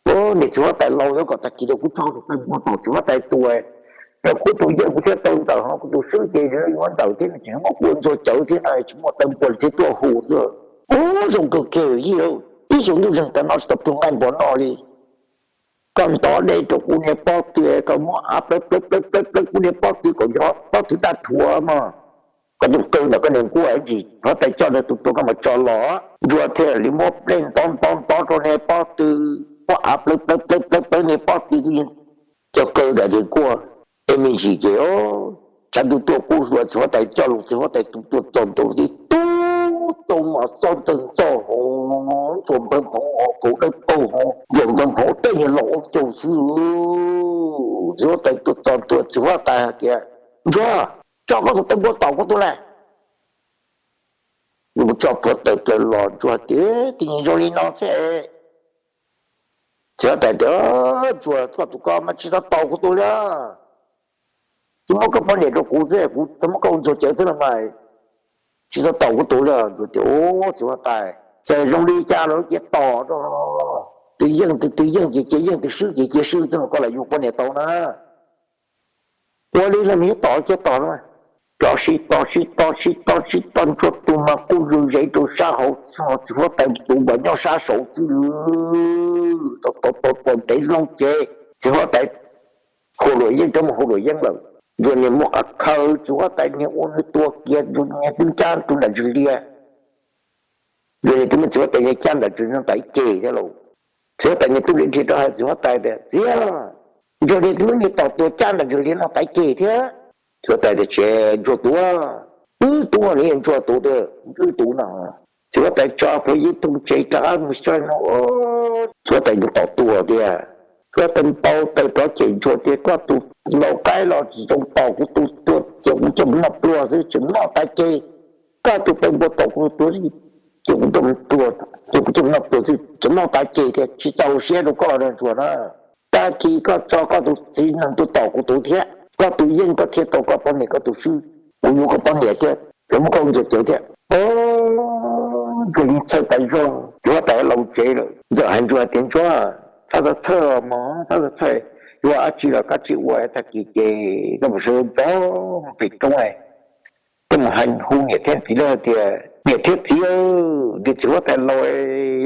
Niam txiv huab tais laus, yuav kom tag kis no kuv tso tus taw npua tom txiv huab tais tus, yog kuv tus yeej kuv thiaj tau Ntxawm ho, kuv tus swb ces nws yuav Ntxawm thiab, nws tseem muab kuv ua Ntsuag cawv thiab no, tsis muaj taw npua li thiaj tuaj hu xwb. Ub, zoo kawg kiag Yij, ib xyoo ntuj zeeg tas no tsis tau plhu nqaij npua noj li. Koj ntov dej rau kuv niag pob tw, koj muab av plawv plawv plawv plawv kuv niag pob tw kom nco pob tw daj rhuav mog. Koj tus qw ntawm koj niag nkuaj ntsis, huab tais coj nws tus tua koj mam tso los. Ntsuag thiaj li muab dej ntov ntov ntov rau niag pob tw, muab av plawv plawv plawv plawv niag pob tw, cov kaw ntawm niag nkuaj. Es me ntsis ces tshav ntuj tuaj kub hluas, txiv huab tais coj los, txiv huab tais tus tua txog ntua tib tug tau mas xob ntawg ntxo hauv, Ntsuag npawg hmoov hauv, kaus dawb paug hauv, Ntsuag npawg hmoov tej niag laus ua caug xwb. Txiv huab tais tuaj txog ntua, txiv huab tais hais tias, Ntsuag, tso koj tus taw npua tom kuv tus na. Nws mus tso plhuav taws plaws los, Ntsuag tias, Twb yeej zoo li no xwb. Txiv huab tais tias, Ntsuag, koj tus ko mas tsis txhob tom kuv tus li, tsis muab koj poj niam rau kuv xwb, kuv txhob muab koj ua Ntsuag cawv xwb los mas, tsis txhob tom kuv tus li. Ntsuag tias, Ub, txiv huab tais, txawm zoo li cas los cia tom rau, tus yeej tus, tus yeej ces cia yeej, tus swb ces cia swb xwb, koj lam yuav poj niam tau na. Ua li los nws yuav tom cia tom no. Rov sib tom sib tom sib tom sib tom, Ntsuag tus mas quj zom zaws rau sab hauv, txiv huab tais tus mas nyob sab saud xwb. Tom tom tom tom ntev loo ces txiv huab tais hu luam yeeb, rov mus hu luam yeeb lawm. Ntsuag niag muab qav khaws txiv huab tais niag ua nws tua kiag, Ntsuag niag twb cab rau nram ntsis hliv. Ntsuag niag twb muab txiv huab tais niag cab nram ntsis no tas ib ce thiab lauj. Txiv huab tais niag tub li dhia rov hais txiv huab tais tias, Txiv, Ntsuag niag twb muab niag tom tua cab nram ntsis hliv no tas ib ce thiab. Txiv huab tais tias, Tsis, Ntsuag tuag, wb tub, nws yog Ntsuag tus tiag, wb tus no. Txiv huab tais tso plhuav Yeb Thooj tsev rov qab mus saib no, txiv huab tais nws tom tuag tiag. Txiv huab tais npau taws rov cem Ntsuag tias, Koj tus laus qaib los tsis zoo tom kuv tus tua, ces kuv coj mus noj pluag xwb tseem noj tas ce. Koj tus taw npua tom kuv tus tua, ces kuv coj mus pluag, ces kuv coj mus noj pluag xwb tseem noj tas ce thiab, tsis txaus siab rau koj na Ntsuag na. Tag kis koj tso koj tus txiv nees tuaj tom kuv tus thiab, koj tus yeej koj thiaj tau koj poj niam, koj tus swb kuv yuav koj poj niam thiab, yuav muab koj ua Ntsuag cawv thiab. Ntsuag yeej txhawj tas zog, txiv huab tais los tsev lawm. Ntxawm hais Ntsuag tias, Ntsuag, txhob txhawj mog, txhob txhawj, yuav dab tsi los koj tsis ua, tag kis ces koj mus sawv ntxov mus pem roob, koj mus hais hu niam thiab txiv lawv hais tias, Niam thiab txiv, niam txiv huab tais laus,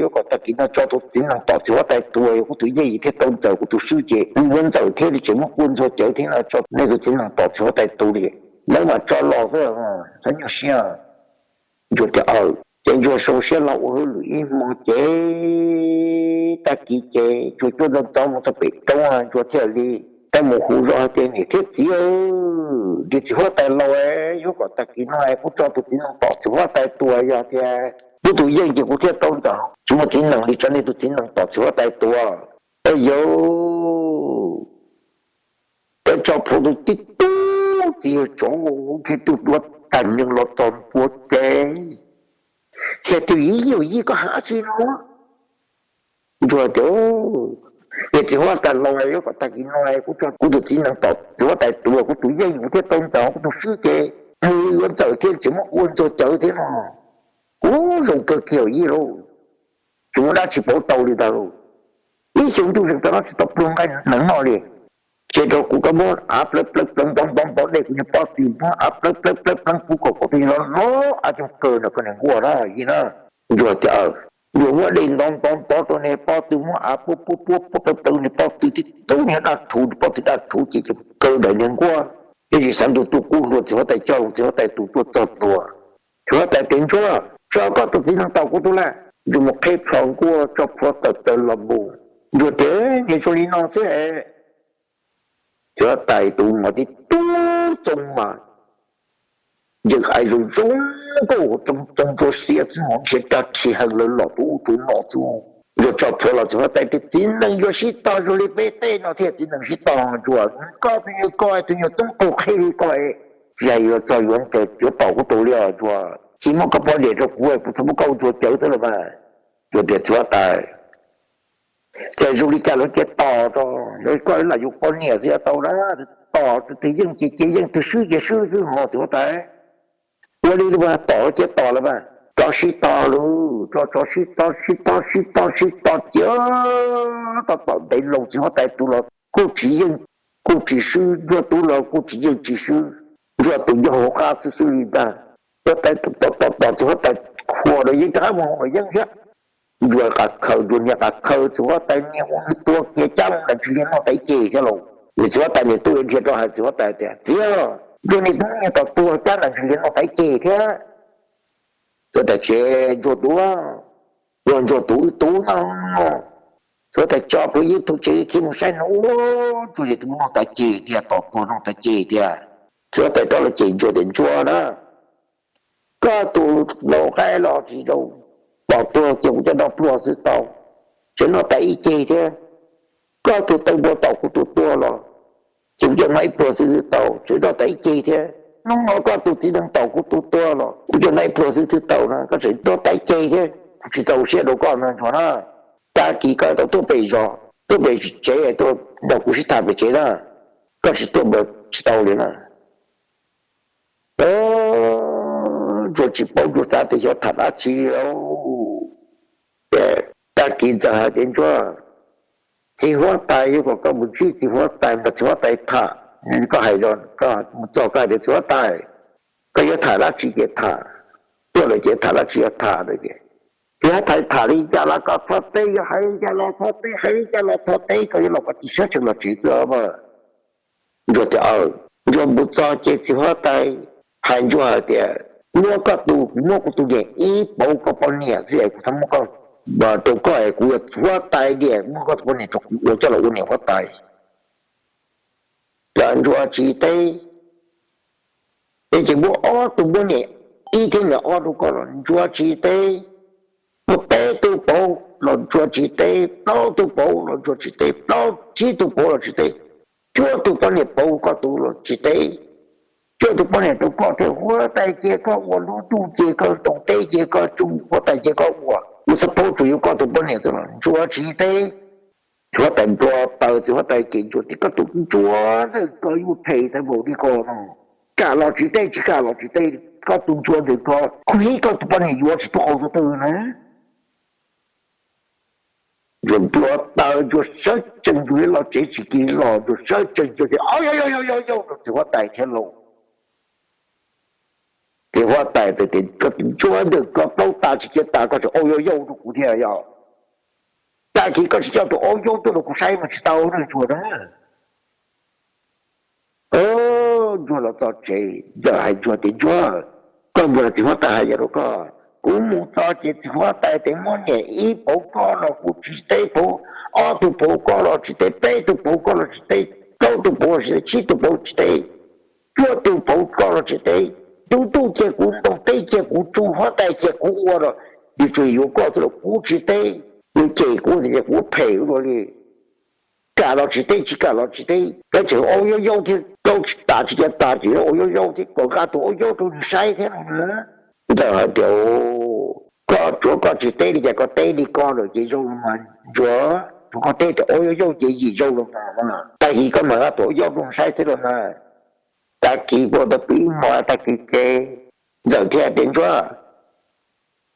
yuav kom tag kis no tso tus txiv nees tom txiv huab tais tus, kuv tus yeej thiaj tau Ntxawm, kuv tus swb ces kuv yuav Ntxawm thiab li, tseem muab kuv Ntsuag cawv thiab no, tso nej tus txiv nees tom txiv huab tais tus li. Lawv mam tso los xwb, txhob nyuaj siab. Ntsuag tias, Aws. Ces Ntsuag sau siab los ua hauj lwm ib hmo ces tag kis ces Ntsuag cuaj ntxov ntxov mus txog pem roob, Ntsuag thiaj li Tau mus hu zog hais tias niam thiab txiv, nrhiav txiv huab tais los, yuav kom tag kis no kuv tso tus txiv nees tom txiv huab tais tua, yog tias kuv tus yeej ces kuv thiaj tau ntxeev, tsis muaj txiv nees li, tso nej tus txiv nees tom txiv huab tais tua. Au yau, peb tso plhuav tus tib tug txiv yawg tsov thiab tug duab tag neeg los txog ntua ces, thiaj tias yij yij, koj hais dab tsi no? Ntsuag tias, niam txiv huab tais los, yuav kom tag kis no kuv tso kuv tus txiv nees tom txiv huab tais tua, kuv tus yeej kuv thiaj tau ntxeev, kuv tus swb ces mus yuav ntxawm thiab tseem muab ua ntxuag cawv thiab no. Ua zoo kawg kiag yij lauj, tsis muaj dab tsi pauv tau li ntag lauj. Ib xyoo ntuj zeeg tau no tsis tau pluag nqaij nees noj li. Ces rau kuv koj muab av plawv plawv plawv ntov ntov ntov dej kuv niag pob tw, muab av plawv plawv plawv plawv kuv kom koj tus los los av coob kawg ntawm koj niag nkuaj na yij na. Ntsuag tias, Ntsuag muab dej ntov ntov ntov rau niag pob tw, muab av puab puab puab puab plawv plawv niag pob tw tib tug niag daj rhuv, niag pob tw daj rhuv ces coob kawg ntawm niag nkuaj. Ib ntsis xav ntuj tuaj kub hluas txiv huab tais coj los, txiv huab tais tus tuaj txog ntua. Txiv huab tais tias, Ntsuag, tso koj tus txiv nees tom kuv tus lauj. Ntsuag mus qheb plho nkuaj tso plhuav tawm plaws los mus. Ntsuag tias, Niag zoo li no xwb es. Txiv huab tais tus mas tib tug txooj mas yeej ais zoo zoo nkauj, txooj txooj ntsuab xiab xwb, hos nrhiav rag rhi heev lawv los rau ub rau no xwb. Ntsuag tso plhuav los txiv huab tais tias, Txiv nees yuav sib tog zoo li peb tej no thiab, txiv nees sib tog. Ntsuag, koj tus nyuag ko, tus nyuag tub qaug qhib li ko, tsis hais yuav txog yuav ncaws yuav tom kuv tus li os Ntsuag. Tsis muab koj poj niam rau kuv, kuv txhob muab koj ua ntsuag cawv xwb los mas. Ntsuag tias, Txiv huab tais, ces zoo li cas los cia tos tso, koj lam yuav poj niam xwb yuav tau na, tos tus twg yeej ces cia yeej, tus swb ces swb xwb ho txiv huab tais. Ua li los mas, tos los cia tos los mas, tso sib tog lauj, tso tso sib tog sib tog sib tog sib tog cia, tos tom ntev loo txiv huab tais tus los kuj tsis yeej kuj tsis swb, Ntsuag tus los kuj tsis yeej tsis swb, Ntsuag tus nyob hauv qab xwb xwb li ntag. Txiv huab tais tos tos tos txiv huab tais khuam los yeej rov qab mus hauv los yeej thiab. Ntsuag qas khaws, Ntsuag niag qas khaws txiv huab tais niag ua nws tuag kiag cab mus nram ntsis liaj noj tas ib ceg thiab lauj. Nws txiv huab tais niag tub nrhiav rau hais txiv huab tais tias, Txiv, Ntsuag niag tub niag tos tuag cab nram ntsis liaj noj tas ib ceg thiab. Txiv huab tais, Tsev Ntsuag tus, Ntsuag tus wb tus no. Txiv huab tais tso plhuav YouTube tsev khiav mus saib no, ua Ntsuag niag tub noj tas ceg tiag, tos tuag noj tas ceg tiag. Txiv huab tais rov los cem Ntsuag tias, Ntsuag na, koj tus laus qaib los tsis zoo, tos tuag ces kuv coj nrog pluag xwb tau, tseem noj tas ib ceg thiab. Koj tus taw npua tom kuv tus tuag los ces kuv coj noj ib pluag xwb tau, tseem noj tas ib ceg thiab. Hnub no koj tus txiv nees tom kuv tus tuag los kuv coj noj ib pluag xwb twb tau na, koj tseem noj tas ib ceg thiab. Kuv tsis txaus siab rau koj no Ntsuag na. Tag kis koj tau tuaj pem zos, tuaj pem tsev, tuaj nrog kuv sib tham pem tsev na, koj tsis tuaj mas tsis tau li na. Ntsuag tsis paub, Ntsuag xav tias xyov tham dab tsi li lauj. Tag kis ntxawm hais tias, Ntsuag, txiv huab tais yuav kom koj mus ntsib txiv huab tais, nrog txiv huab tais tham. Koj hais, koj mus txog koj hais tias, Txiv huab tais, koj yuav tham dab tsi ces tham, tuaj lawm ces tham dab tsi yuav tham lawm ces. Txiv huab tais tham li cas los koj txhob teb, yuav hais li cas los txhob teb, hais li cas los txhob teb, koj yuav los koj cia siab tsees los tsev xwb mas. Ntsuag tias, Ntsuag mus txog ces txiv huab tais hais Ntsuag hais tias, Muab koj tus, kuv muab kuv tus niam ib pauv koj poj niam xwb es kuv txhob muab koj rau koj es kuv yog huab tais tiag, muab koj tus poj niam rau kuv ua coj los ua niam huab tais. Los Ntsuag tsis teb, es ces muab ob tug poj niam ib thiab niam ob rau koj los Ntsuag tsis teb. Muab peb tug pauv los Ntsuag tsis teb, plaub tug pauv los Ntsuag tsis teb, plaub tsib tug pauv los tsis teb, cuaj tug poj niam pauv koj tus los tsis teb, cuaj tug poj niam rau koj thiab. Huab tais cia koj ua, lub ntuj cia koj, ntoo teb cia koj tsoo, huab tais cia koj ua, kuv txhob paub, tsuas yuav koj tus poj niam xwb los Ntsuag tsis teb. Txiv huab tais nplua taws, txiv huab tais ces Ntsuag tias, Koj tus Ntsuag ntawm koj yuav phem tag npaum li ko no, kam los tsis teb, tsis kam los tsis teb, koj tus Ntsuag ntawm koj kuv hib koj tus poj niam yuav tsis tuaj qau xwb twg na. Ntsuag nplua taws, Ntsuag sawv tsees, Ntsuag yuav los tsev tsis kis los, Ntsuag sawv tsees, Ntsuag tias, Au yau yau yau yau yau rau txiv huab tais thiab lauj. Txiv huab tais tias, Koj tus Ntsuag ntawm koj, plaub tas tsis cia tas, koj tseem au yau yau rau kuv thiab yog? Tag kis koj tsis coj tus au yau tuaj rau kuv saib mas tsis tau na Ntsuag na. Ntsuag los txog tsev, ntxawm hais Ntsuag tias, Ntsuag, koj mus, txiv huab tais hais yog rau koj. Kuv mus txog ces txiv huab tais tias muab niam ib pauv koj los kuv tsis teb, pauv ob tug pauv koj los tsis teb, peb tug pauv koj los tsis teb, Plaub tug pauv tsis teb, tsib tug pauv tsis teb, cuaj tug pauv koj los tsis teb, tus tub cia kuv ntoo teb, cia kuv tsu huab tais, cia kuv ua los, nws tsuas yuav koj xwb los kuv tsis teb. Nws cem kuv tias kuv phem ua luaj li. Kam los tsis teb, tsis kam los tsis teb, peb tseem ua yaub yaub thiab, plaub tsis tas tsis cia tas tseem ua yaub yaub thiab, kom nqa tus aub yaub rau nws saib thiab no na. Ntxawm hais tias, koj tsuav koj tsis teb li cas koj teb li koj lawm ces zoo los mas Ntsuag, tsuav koj teb tias ua yaub yaub ces yim zoo los mas, tag kis koj mam nqa tus aub yaub rau nws saib thiab los mas. Tag kis puag ta pw ib hmos tag kis ces Ntxawm thiaj tias, Ntsuag,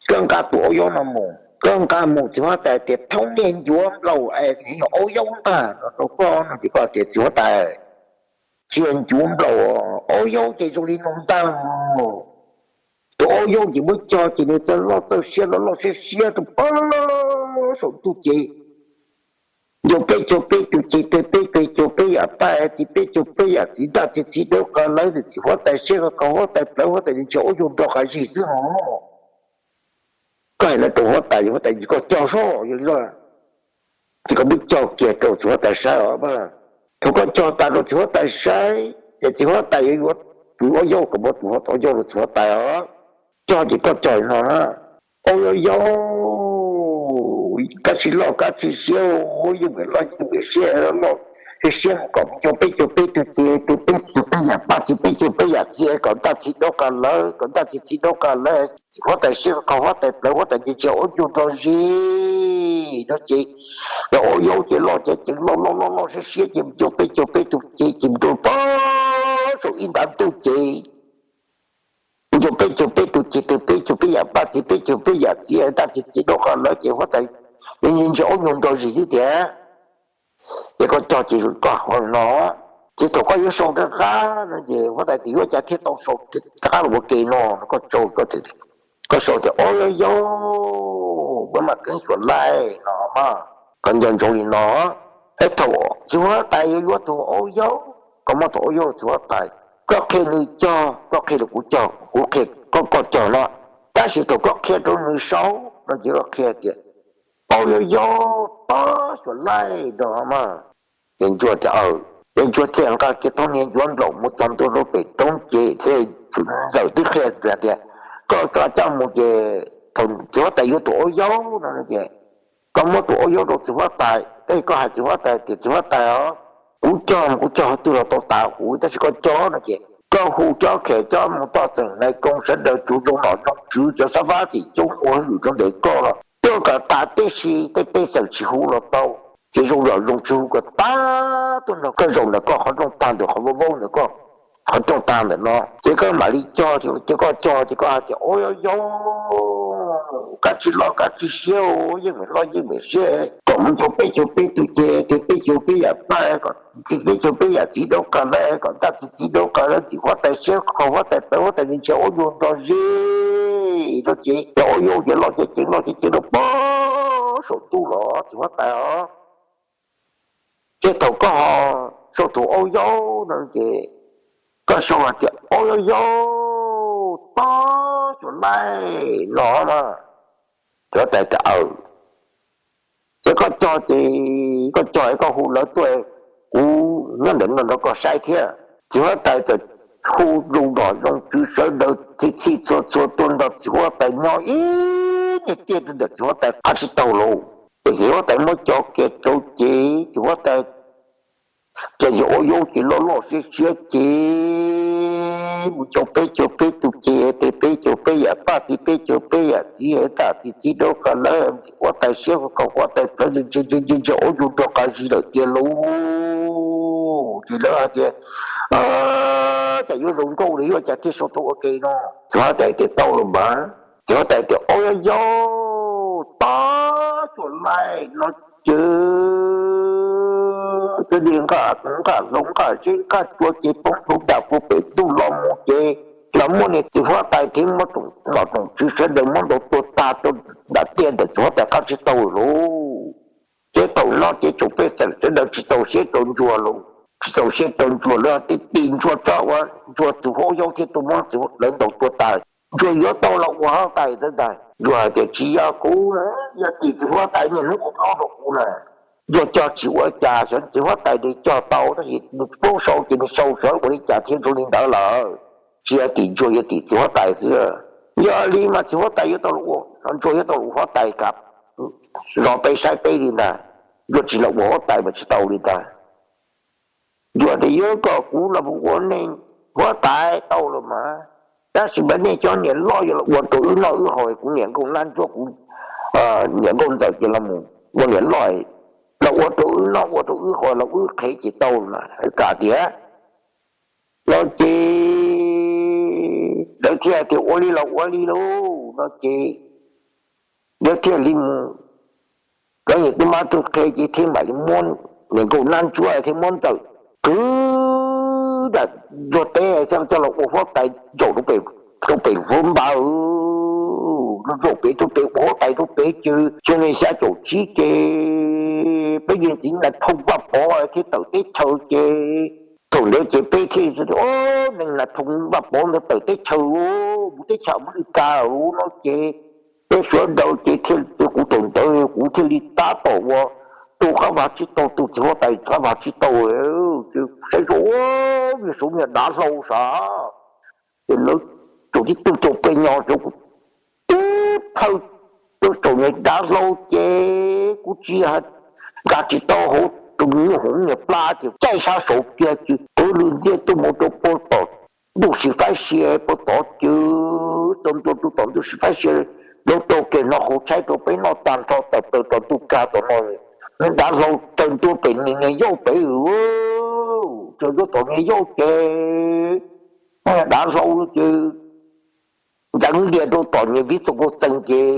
koj nqa tus aub yaub no mus, koj nqa mus txiv huab tais tias thoob niag ncuav nplaum es nws yog aub yaub ntag no rau koj no ces koj tias txiv huab tais, tsis yog ncuav nplaum, aub yaub ces zoo li no ntag. Tus aub yaub ces muab cog ces nws txawj loj txawj siab loj loj siab siab rau pem saum ntuj ces ncuav peb caug peb tus ces twg peb caug peb yam paj, txiv peb caug peb yam txiv, ntaj txiv txiv daub qas lawv, txiv huab tais siab kho kho huab tais plawv huab tais ntseg aub yaub nrog qas zig xwb no. Koj hais no rau huab tais, huab tais ces koj cog soj yog li no, ces koj muab cog kiag rau txiv huab tais saib os. Thaum koj cog tas rau txiv huab tais saib ces txiv huab tais yuav yuav tus aub yaub, koj muab tus aub yaub rau txiv huab tais os. Cog ces koj cog li no na, aub yaub yaub, kab tsij loj kab tsij siab, yeej meem loj yeej meem siab, loj siab siab kom mus caug peb caug peb tug ces twg peb caug peb yam paj, txiv peb caug peb yam txiv, kom ntaj txiv daub qas lawv, kom ntaj txiv txiv daub qas lawv, txiv huab tais siab kho huab tais plawv huab tais ntseg aub yaub nrog zig no ces, yog aub yaub ces loj ces ceev loj loj loj loj siab siab ces mus caug peb caug peb tug ces ces mus rau pem saum ib ntav ntuj ces mus caug peb caug peb tug ces twg peb caug peb yam paj, txiv peb caug peb yam txiv, ntaj txiv txiv daub qas lawv ces huab tais ntseg aub yaub nrog zig xwb tiag. Ces koj cog ces koj hais li no, ces thaum koj yuav sau rov qab no ces huab tais tias yuav cas thiaj tau sau rov qab los ua ke no, koj sau tias aub yaub yaub, muab maj keeb xyuas laij no mas, koj nco ntsoov li no. Es thaum txiv huab tais yuav yuav tus aub yaub, koj muab tus aub yaub rau txiv huab tais, koj qhia nws cog, koj qhia los kuv cog, kuv qhia koj, koj cog no. Tab sis thaum koj qhia rau nws sau no ces koj qhia tias aub yaub yaub, tob xyuas laij no mas. Ces Ntsuag tias, ces Ntsuag thiaj nqa kiag thoob niag ncuav nplaum mus txog ntua rau pem roob ces thiaj, Ntxawm twb qhia tias koj coj mus ces thaum txiv huab tais yuav tus aub yaub no ces koj muab tus aub yaub rau txiv huab tais, tab sis koj hais txiv huab tais tias txiv huab tais os, kuv cog kuv cog qhov twg los tau tas huv, tab sis koj cog no ces koj hu cov khem coj mus toj txeem nais koo sawv daws tsuv zoo nom zoo tswv cov xab fab txim coob ua hauj lwm rau ntawm koj los tuaj kom tas tib si, tej pej xeem tsis hu los tau, ces zoo nom zoo tswv hu kom tas tuaj nrog koj zaum ntawm koj qhov rooj tag ntawm qhov vaub vaub ntawm koj qhov rooj tag ntawm no, ces koj mam li cog, ces koj cog ces koj hais tias aub yaub yaub, kab tsij loj kab tsij siab, yeej meem loj yeej meem siab, kom mus caug peb caug peb tug ces twg peb caug peb yam paj, kom txiv peb caug peb yam txiv daub qas lawv, kom ntaj txiv txiv daub qas lawv, txiv huab tais siab kho huab tais plawv huab tais ntseg aub yaub nrog zig no ces yog aub yaub ces loj ces ceev loj ces ceev rau pem saum ntuj los txiv huab tais os. Ces thaum koj ho sau tus aub yaub no ces koj sau hais tias aub yaub yaub, tob xyuas laij no mas. Txiv huab tais tias aw. Ces koj cog ces koj cog es koj hu lawv tuaj, kuv nyob ntawm no nrog koj saib thiab. Txiv huab tais txawm hu zoo nom zoo tswv sawv daws txhij txhij txhua txhua tuaj nrog txiv huab tais nyob ib niag tiaj rau ntawm txiv huab tais qab tsib taug lauj. Ces txiv huab tais muab cog kiag rau ces txiv huab tais ces yog aub yaub ces loj loj siab siab ces mus caug peb caug peb tug ces twg peb caug peb yam paj, txiv peb caug peb yam txiv, ntaj txiv txiv daub qas lawv, txiv huab tais siab kho huab tais plawv ntseg ntseg ntseg aub yaub nrog qas zig lawm tiag lauj. Ces lawv hais tias, cas yuav zoo nkauj li, yuav cas thiaj sau tau ua ke no. Txiv huab tais tias tau los mas. Txiv huab tais tias aub yaub yaub, tob xyuas laij no ces cov niag nqaj nqaj hlau nqaj zeb nqaj tsua ces poob rau nram puag pem ntuj los mus ces los muab niag txiv huab tais thiab muab nom room tswv sawv daws muab ntaus tua tag rau nram tiaj ntawm txiv huab tais qab tsib taug lauj. Ces thaum no ces tsoom pej xeem sawv daws tsis txaus siab rau Ntsuag lauj, tsis txaus siab rau Ntsuag, lawv tib tis Ntsuag tso ua Ntsuag tus aub yaub thiaj tuaj muab lawv ntaus tua tas. Ntsuag yuav tau los ua huab tais ntag. Ntsuag hais tias tsis yog kuv, yog tim txiv huab tais niaj hnub ua plaub rau kuv na. Ntsuag cog tsis ua cas, xyov txiv huab tais nws cog tau tab sis nws paub sau ces nws sau xyov ua li cas thiab ntsuag li ntawd lawm. Tsis yog tim ntsuag, yog tim txiv huab tais xwb. Yog li mas txiv huab tais yuav tau los ua, ntsuag yuav tau los ua huab tais kav zos peb saib peb li ntag. Ntsuag tsis los ua huab tais mas tsis tau li ntag. Ntsuag tias yuav kom kuv los ua neeg huab tais tau los mas, tab sis mas nej cov niam loj yuav los ua rau wb noj wb haus, kuv niam nkauj nab ntsuab, kuv niam nkauj ntxawm ces los mus ua niam loj, los ua rau wb noj ua rau wb haus los wb qhev ces tau los mas kam tiag. No ces lawv thiaj tias ua li los ua li lauj. No ces lawv thiaj li mus, lawv niam tub mab tub qhe ces thiaj mam li muab niam nkauj nab ntsuab thiab muab ntxawm kwv nram ntsuag teb thiaj coj los ua huab tais zaum rau pem huab npaws, zaum pem rau pem ua huab tais rau pem ces xyoo nees xya caum tsib ces peb yawg ntxiv Nais Phoo Vaj Pov thiaj tawm teb chaws ces thaum ntawd ces peb thiaj, o, neeg Nais Phoo Vaj Pov ntawd tawm teb chaws, mus teb chaws Amelikas no ces peb sawv daws ces thiaj, kuv thaum ntawd kuv thiaj li tab tom ua, tu qab vag tsib taug, tu txiv huab tais qab vag tsib taug, ces saib rau, o, yog saum niag dav hlau sav, ces lawv tsaus tib tug tsaus pes nyo rau kuv tib plhaw rau saum niag dav hlau ces kuv tsis nkag tsis tau hauv rau nyuag hauv niag plab ces caij sab saud kiag ces kuv lwm ntxiaj tuaj mus rau puag tom ntuj sim faib sia puag tod ces txog ntua rau tom ntuj sim faib sia, lawv rau kiag hno hauv tshaib rau peb noj tag nrho tawm plaws rau ntuj kag tom no, niag dav hlau tsaws ntua pem niag yauj pem, tsaws ntua tom niag yauj ces dav hlau ces ntxeev lias rau tom niag viv txoj kua txee ces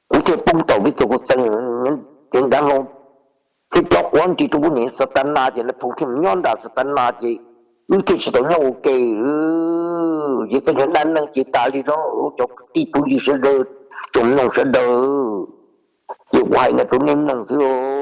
kuv thiaj poob tom viv txoj kua txee, ces dav hlau thiaj cob quav nti rau kuv niam Xav Tas Nas ces Nais Phoo thiaj mus nyob nram Xav Tas Nas ces wb thiaj tsis tau nyob ua ke. Ces tej niag dab neeg ces tas li no, cov kwv tij phooj ywg sawv daws, tsoom mloog sawv daws, ces kuv hais no rau nej mloog xwb.